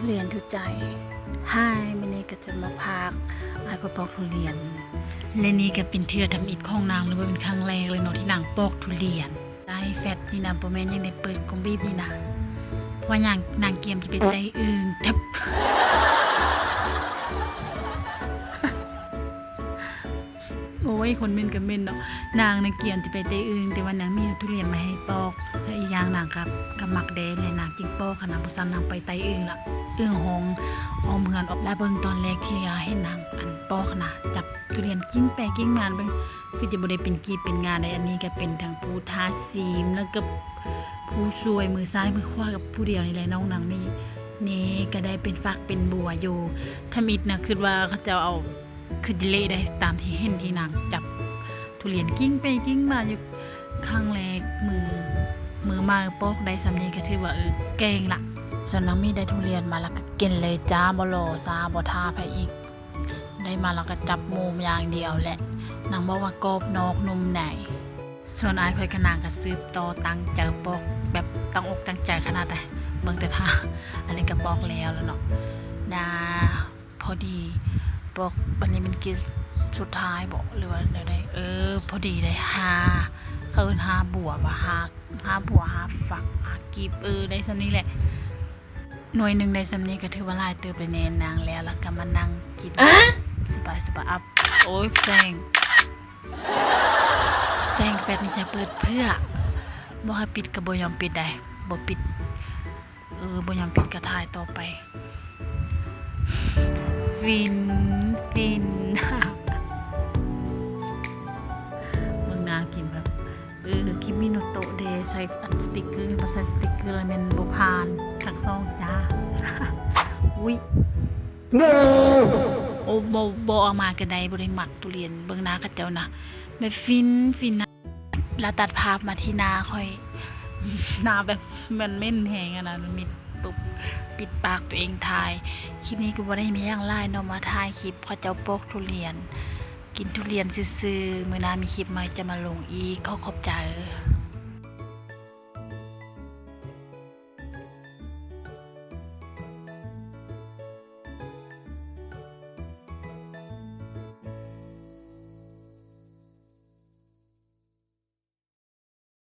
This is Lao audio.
ເດືອນທຸກໃຈ Hi ມື້ນີ້ກໍຈະມາພາກອ້າຍຂ້ອຍປອກທຸລຽນ ແລະນີ້ກໍເປັນເທື່ອທຳອິດຂອງນາງ ຫຼືວ່າເປັນຄັ້ງແລກເລີຍເນາະທີ່ນາງປອກທຸລຽນ. ໄດ້ແຟດນີ້ນະ ບໍ່ແມ່ນຫຍັງໃດ ເປີດກົງບີບນີ້ນະ ວ່າຫຍັງ ນາງກຽມຈະໄປໄຕ່ອຶ່ງແທັບ. ໂອ້ຍ ຄົນເໝັນກໍເໝັນເນາະ. ນາງນະກຽມຈະໄປໄຕ່ອຶ່ງ ແຕ່ວ່ານາງມີທຸລຽນມາໃຫ້ປອກ ແລະອີກຢ່າງນາງກໍ ກໍມັກແດ່ ແລະນາງຈຶ່ງປອກຫັ້ນນະ. ບໍ່ຊັ້ນນາງໄປໄຕ່ອຶ່ງລະ ອຶ່ງຮ້ອງອ້ອມເຮືອນ. ລະເບິ່ງຕອນແລກທີ່ເຫັນນາງ ອັນ ປອກຫັ້ນນະ ຈັບທຸລຽນກິ້ງໄປກິ້ງມາ ເບິ່ງຄືຈະບໍ່ໄດ້ເປັນກີບເປັນງາໃດ. ອັນນີ້ກໍເປັນທັງຜູ້ທາຊີມ ແລ້ວກໍຜູ້ຊ່ວຍມືຊ້າຍມືຂວາກັບຜູ້ດຽວນີ້ແຫຼະ ນ້ອງນາງນີ້. ນີ້ກໍໄດ້ເປັນຝັກເປັນບົວຢູ່. ທຳອິດນະ ຄິດວ່າເຂົາເຈົ້າເອົາ ຄືຈະເລະໄດ໋ ຕາມທີ່ເຫັນທີ່ນາງຈັບທຸລຽນກິ້ງໄປກິ້ງມາຢູ່ຄັ້ງແລກ. ມື ມືໃໝ່ປອກໄດ້ສ່ຳນີ້ກໍຖືວ່າ ເອີ ເກັ່ງລະ. ສ່ວນນາງມີໄດ້ທຸລຽນມາແລ້ວກໍກິນເລີຍຈ້າ ບໍ່ລໍຊ້າ ບໍ່ຖ້າໃຜອີກ. ໄດ້ມາແລ້ວກໍຈັບໝູ່ຢ່າງດຽວແຫຼະ. ນາງບອກວ່າກອບນອກນຸ່ມໃນ. ສ່ວນອ້າຍຂ້ອຍກັບນາງກໍສືບຕໍ່ຕັ້ງໃຈປອກ ແບບຕັ້ງອົກຕັ້ງໃຈຂະໜາດໃດ. ເບິ່ງແຕ່ທ່າ ອັນນີ້ກໍປອກແລ້ວແລ້ວເນາະ ນາ ພໍດີປອກ. ອັນນີ້ແມ່ນກິດສຸດທ້າຍບໍ ຫຼືວ່າແນວໃດ? ເອີ ພໍດີໄດ້ຫ້າ ເຂົາເອີ້ນຫ້າບົວ ວ່າຫ້າ ຫ້າບົວ ຫ້າຝັກ ຫ້າກີບ. ເອີ ໄດ້ສ່ຳນີ້ແຫຼະ ໜ່ວຍໜຶ່ງໄດ້ສ່ຳນີ້ກໍຖືວ່າຫຼາຍເຕີບແລ້ວແນ່. ນາງແລ້ວ ແລ້ວກໍມານັ່ງກິນສະບາຍໆ. ໂອ້ຍ ແສງ ແສງແຟດນີ້ຈະເປີດເພື່ອ ບໍ່ໃຫ້ປິດກໍບໍ່ຍອມປິດໃດ ບໍ່ປິດ. ເອີ ບໍ່ຍອມປິດກະຖ່າຍຕໍ່ໄປ. ຟິນ ຟິນ ເບິ່ງໜ້າກິນແບບ ເອີ ຄິມິໂນໂຕະເດ ໃສ່ອັນສະຕິກເກີ ບໍ່ໃສ່ສະຕິກເກີແລ້ວແມ່ນບໍ່ຜ່ານທັງສອງຈ້າ. ອຸ້ຍ ໂອ້ ບໍ່ ບໍ່ເອົາມາກໍໄດ້ ບໍ່ໄດ້ມັກທຸລຽນ. ເບິ່ງໜ້າເຂົາເຈົ້ານະ ແບບຟິນ ຟິນນະ. ລະຕັດພາບມາທີ່ໜ້າຂ້ອຍ ໜ້າແບບມັນເໝັນແຮງຫັ້ນນະ ມິດປຸບ ປິດປາກຕົວເອງຖ່າຍ. ຄລິບນີ້ກໍບໍ່ໄດ້ມີຫຍັງຫຼາຍເນາະ ມາຖ່າຍຄລິບເຂົາເຈົ້າປອກທຸລຽນ ກິນທຸລຽນຊື່ໆ. ມື້ໜ້າມີຄລິບໃໝ່ຈະມາລົງອີກ. ຂໍຂອບໃຈ.